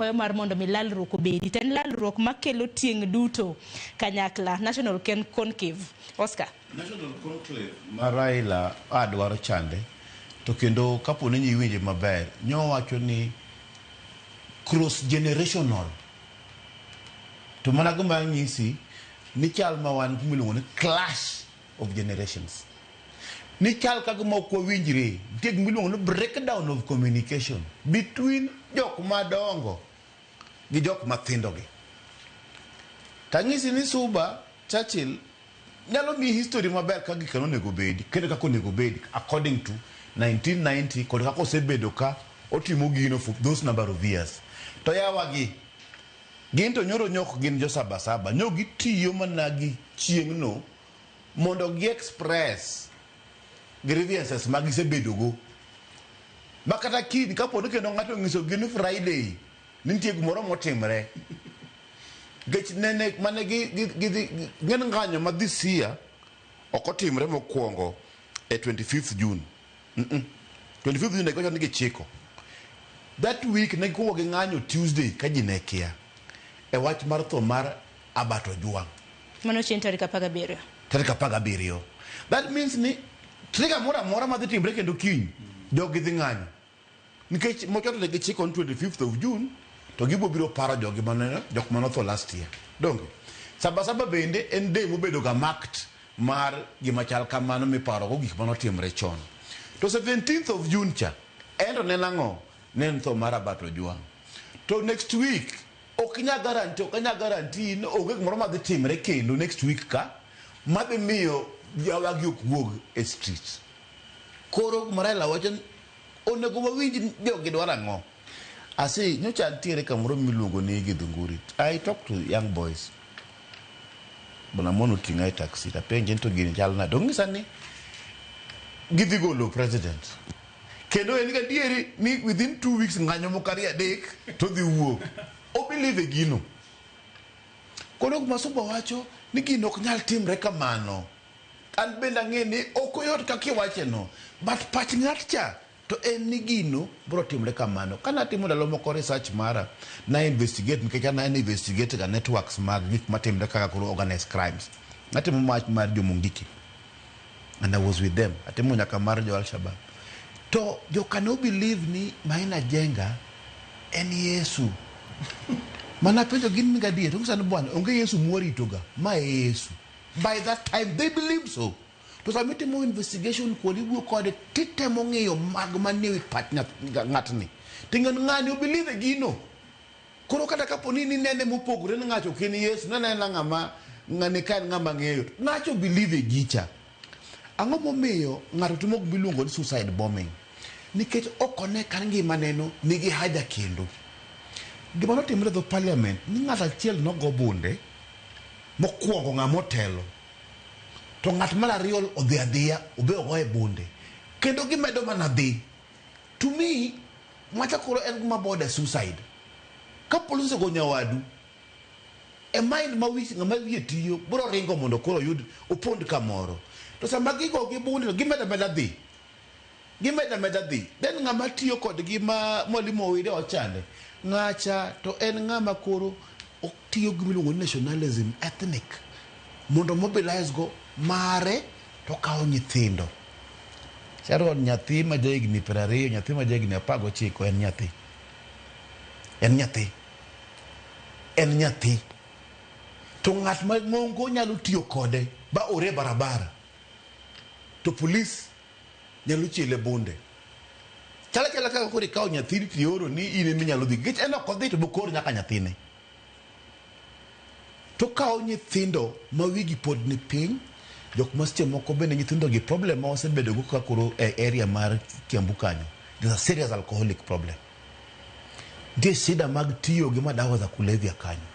Kwayo mar mondo mi lalruok obedi to en lalruok makelo tieng' duto kanyakla. National Conclave. Oscar. National Conclave ma Raila a dwaro chande to kendo kapo ni iwinje maber nyowacho ni cross generational to mana gima nyisi ni chal ma wan miluongo ni clash of generations ni chal ka gima ok wawinjre. Nitie gima iluongo ni breakdown of communication between jok madongo gi jok mathindo gi. Tanyisi ni Suba Churchill nyalo miyi history maber ka gik onego bedi kendo kaka onego bedi according to 1990 kod kaka osebedo ka otimo gino for those number of years. To yawagi gin to nyoro nyok gin jo sabasaba nyo gitiyo mana gi chieng'no mondo gi express grievances ma gisebedogo ma kata kiny kapo ni kendo ng'ato onyisogi ni Friday ni nitie gimoro motimre nikech nene mane gi ng'en ng'anyo ma this year ok otimre mokwongo e 25th June. 25th June ne giwacho ni gichiko that week. Ne gikuongo ging'anyo Tuesday ka ji ne kia e wach mar tho mar Albert Ojwang. Mano chieng' tarik 17. Tarik 17. That means ni trigger moro amora madhi timre kendo kiny jogi dhi ng'anyo nikech mochoto ne gichiko on 25th of June to gibo biro paro jogi mane jok manotho last year. Donge sabasaba bende en day mobedo ga marked mar gima chal kamano miparogo gik manotimre chon. To 17th of June cha en to ne en ang'o? Ne en tho mar Albert Ojwang. To next week ok inyal guarantee, ok anyal guarantee ni onge gimoro madhi timre kendo next week ka madhi miyo jawagi ok wuog e street. Koro gima Raila wacho ni onego wawinj jogi dwaro ang'o. Asi nyocha nitiere kamoro miluongo ni Githunguri. I talk to young boys. Bwana mono oting'a e taxi tapenje ni to gini chal nade. Ong'isa ni gidhi golo president. Kendo en gadieri ni within 2 weeks ng'anyo moko ariyo adek to dhi wuok. O believe e gino. Koro gima Suba wacho ni gino ok nyal timre kamano. An bende ang'e ni ok oyot kaka iwache no. But pach ng'at cha to en ni gino biro timre kamano. Kana timo ndalo moko research mara, na investigate nikech an an investigate ga networks mag gik matimre kaka koro organized crimes. Natimo wach mar jo Mungiki and I was with them. Atimo nyaka mar jo Al-Shabaab. To joka no believe ni Maina Jenga en Yesu. Mana penjo gin ni gadier, to ng'isa ni bwana onge Yesu mwarito ga, ma e Yesu. By that time they believed so. To sama itimo investigation kodi iwuoyo kode titemo ng'iyo mag manie wi pach ng'atni. Ting'eyo ni ng'ani o believe e gino. Koro kata kapo ni ninene mopogore ni ng'acho ok en Yesu, nenena ng'ama ng'ani ka en ng'ama ng'eyo. Ng'acho believe e gicha. Ang'o momiyo ng'ato timo gima iluongo ni suicide bombing? Nikech ok one ka ngimane no nigi haja kendo. Gima notimre e dho parliament ni ng'ato achiel nogo bunde mokwongo ng'ama otelo to ng'at mar ariyo odhi adhiya obe ogoye bunde kendo gimedo mana dhi. To me, macha koro en gima border suicide. Ka police osego nyawadu, e mind ma wich ng'ama wiye tiyo biro ringo mondo koro oyud opond kamoro. To sama gigo gi bunde to gimedo ameda dhi. Gimedo ameda dhi. Then ng'ama tiyo kodgi ma Mwalimu Owide ochande, ng'acha to en ng'ama koro otiyo gi miluongo ni nationalism ethnic mondo mobilize go mare to okawo nyithindo. Sharon, nyathi ma jahigni 20, nyathi ma jahigni 19 en nyathi. En nyathi. En nyathi. To ng'at ma ng'ongo nyalo tiyo kode ba ore e barabara. To polis nyalo chiele bunde. Chal achala kaka koro ikawo nyathini tioro ni in ema inyalo dhi. Nikech en ok odhi to bokor nyaka nyathine. To kawo nyithindo ma wigi pod ni piny, jok ma seche moko bende nyithindo gi problem ma wasebedo go kaka koro e area mar Kiambu kanyo. There's a serious alcoholic problem. Nitie shida mag tiyo gi madawa za kulevya kanyo.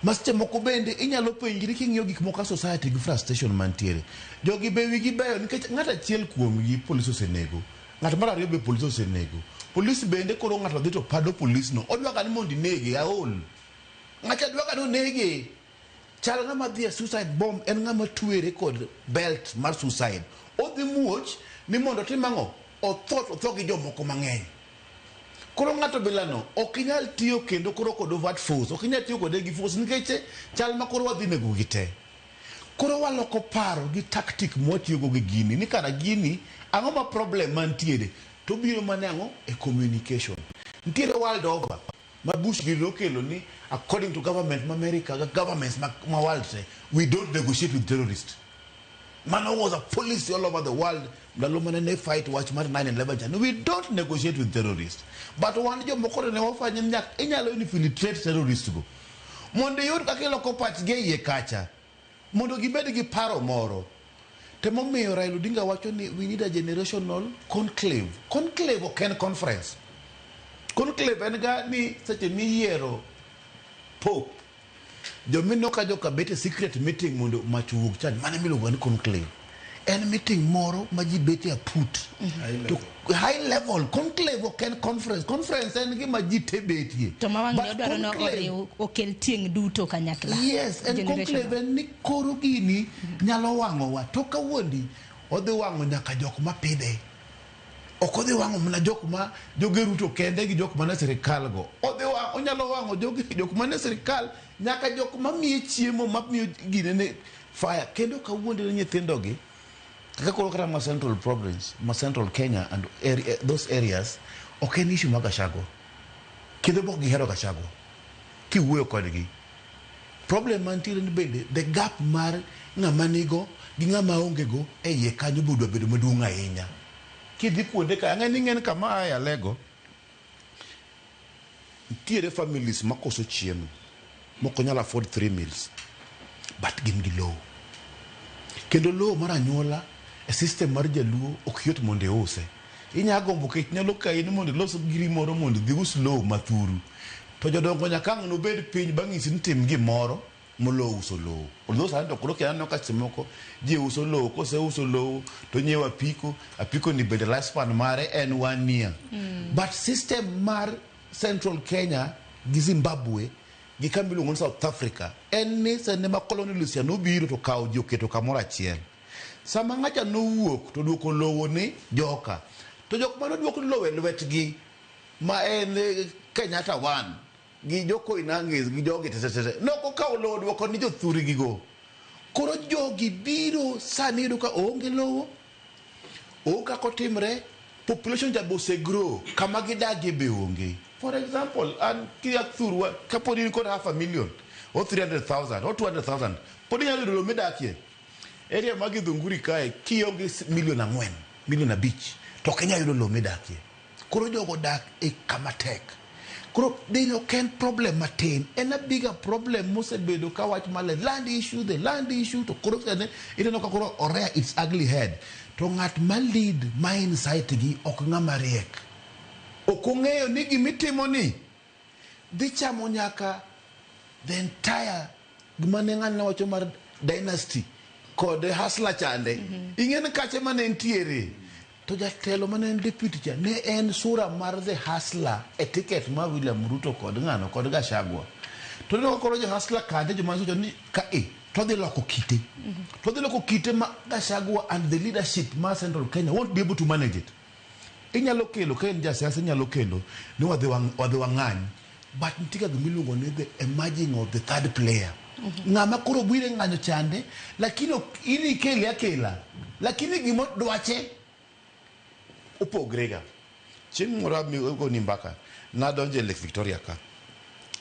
Ma seche moko bende inyalo penjri king'iyo gik moko ka society gi frustration mantiere. Jogi be wigi beyo nikech ng'at achiel kuomgi polis osenego. Ng'at mar ariyo be polis osenego. Polis bende koro ng'ato dhi to pado polis no. Odwa ga ni mondo inege, aol. Ng'acha dwa ga ni onege. Chal ng'ama dhi e suicide bomb en ng'ama twere kod belt mar suicide. Odhi muoch ni mondo otim ang'o? Otho to otho gi jomoko mang'eny. Koro ng'ato bilano ok inyal tiyo kendo koro kod overt force, ok inyal tiyo kode gi force nikech chal ma koro wadhi nego gi te. Koro waloko paro gi tactic mwatiyogo gi gini ni kara gini ang'o ma problem mantiere to biro mana ang'o e communication. Nitiere world over ma Bush gini nokelo ni according to government ma America ga governments ma world te, we don't negotiate with terrorists. Mano was a policy all over the world ndalo mane ne fight wach mar 9/11 cha. We don't negotiate with terrorists. But wan jomoko to ne wafwenyo ni nyaka inyalo infiltrate terrorists go. Mondo iyud kaka iloko pachgi e iye kacha. Mondo gibed gi paro moro. Temomiyo Raila Odinga wacho ni we need a generational conclave. Conclave ok en conference. Conclave en ga ni seche miyiero pope, jomino ka joka bet e secret meeting mondo mach owuog chan, mano miluongo ni conclave. En meeting moro ma ji bet e aput. To high level conclave ok en conference. Conference en gima ji te betie. To ma wang' But odwaro no oriw okel tieng' duto kanyakla. Yes, en conclave en ni koro gini nyalo wang'owa. To kawuondi odhi wang'o nyaka jok mapidhe. Ok odhi wang'o mana jok ma joge Ruto kende gi jok mane sirikal go. Odhi wang'o, onyalo wang'o joge jok mane sirikal nyaka jok mamiye chiemo mamiyo gine ne fire. Kendo kawuondi ne nyithindo gi kaka koro kata ma Central Province, ma Central Kenya and area, those areas ok en issue ma Gachagua. Kendo bok gihero Gachagua. Kiwuoyo kodgi. Problem mantiere ni bende the gap mar ng'ama nigo gi ng'ama onge go e iye kanyo be odwa bedo maduong' ahinya. Kidhi kuonde ka, ang'e ni ing'e ni kama aye Alego, nitiere families makoso chiemo, mok onyal afford 3 meals, but gin gi lowo. Kendo lowo mar anyuola e system mar jaluo ok yot mondo iuse. Inya gombo kech nyalo kayi ni mondo ilos giri moro mondo idhi us lowo mathuru. To jodongo nyaka ang' nobed piny bang'isi ni tim gimoro molo uso lowo. Although sani to koro aneno ka seche moko ji uso lowo, koseuso lowo to nyiewo apiko, apiko ni bende lifespan mare en 1 year. But system mar Central Kenya gi Zimbabwe gi kama iluongo ni South Africa en ni sene ma colonialists nobiro to kawo ji oketo kamoro achiel. Sama ng'acha nowuok to duoko lowo ni joka. To jok mane oduok lowo e lwetgi ma en Kenyatta 1 gi jo Koinange gi jogi te te te. Nok okawo lowo duoko ni jothurgi go. Koro jogi biro sani yudo ka oonge lowo, onge kaka otimre, population cha be osegrow, kama gidagie be onge. For example, an kia thurwa, kapod in kod half a million, or 300,000, or 200,000, pod inyalo yudo lowo midakie. Area ma Githunguri kae, kionge milion 4, milion 5, to ok inyal yudo lowo midakie. Koro jogo dak e kama tek. Koro dino ok en problem matin, en a bigger problem mosebedo ka wach mar land issue, the land issue, to koro sani ineno ka koro orear its ugly head. To ng'at ma lead, ma incite gi, ok ng'ama riek. Ok ong'eyo ni gimitimo ni dhi chamo nyaka the entire gima ne ng'ani wacho mar dynasty kod hustler chande. Ing'e ni kache mane entiere. To jatelo mane en deputy cha ne en sura mar the hustler e ticket mar William Ruto kod ng'ano kod Gachagua. To ineno ka koro jo hustler kande joma nyiso ni ka e to dhi loko kite. To dhi loko kite ma Gachagua and the leadership mar Central Kenya won't be able to manage it. Inyalo kelo ka en jasiasa inyalo kelo ni wadhi wang'any, but nitie ga gima iluongo ni the emerging of the third player. Ng'ama koro biro e ng'anyo chande, lakini ok in ikele akela, lakini gima dwache opogre ga. Chieng' moro agoni mbaka, nadonjo e Lake Victoria ka,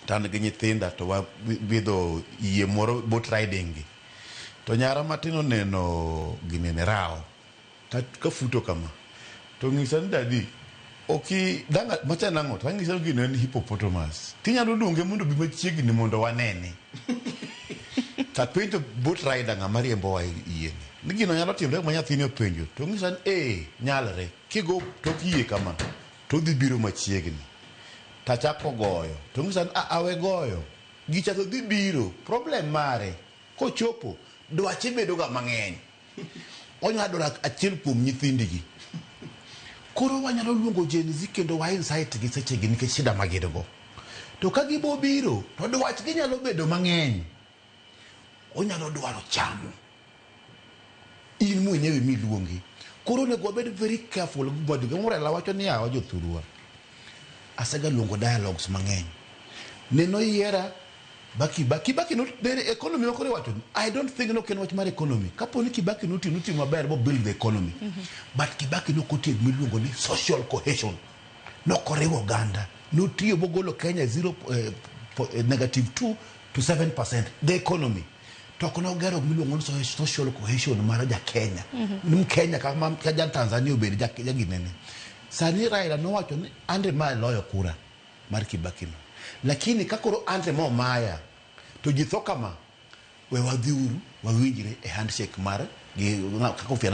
to an gi nyithinda to wabidho yie moro boat riding gi. To nyara matin oneno ginene rawo, ka futo kama. To ng'isa ni daddy, oki danga macha nang'o? To ang'ise ni gino en hippopotamus. Tinyalo luonge mondo obi machiegni mondo wanene. Tapenjo boat rider ng'ama riembowa e yie ni. Ni gino nyalo timre ma nyathini openjo. To ng'isa ni ee, nyalre. Kigo tok yie kama, to odhi biro machiegni. Tachako goyo. To ng'isa ni awe goyo. Gicha to dhi biro. Problem mare, kochopo, dwache bedo ga mang'eny. Onyalo dwaro achiel kuom nyithindigi. Koro wanyalo luongo Gen Z kendo wa incite gi sechegi nikech shida ma gin go. To ka gibo biro, to dwachgi nyalo bedo mang'eny. Onyalo dwaro chamo. In mwenyewe miluongi. Koro onego wabed very careful gi gima Raila wacho ni yawa jothurwa. Asega luongo dialogues mang'eny. Neno yiera ba Kibaki, Kibaki no nene economy makoro iwacho ni, I don't think no ken wach mar economy. Kapo ni Kibaki notiyo maber bo build the economy. But Kibaki nokotiyo gimiluongo ni social cohesion. Nokoriwo oganda. Notiyo bogolo Kenya 0 negative 2 to 7% the economy. To ok nogero gimiluongo ni social cohesion mar ja Kenya. Ni Kenya kama ka ja Tanzania obed ja ginene. Sani Raila nowacho ni Andre ma loyo kura mar Kibaki no. Lakini ka koro Andre momaya to ji tho kama, we wadhiuru wawinjre e handshake mar gi kaka Kofi Annan.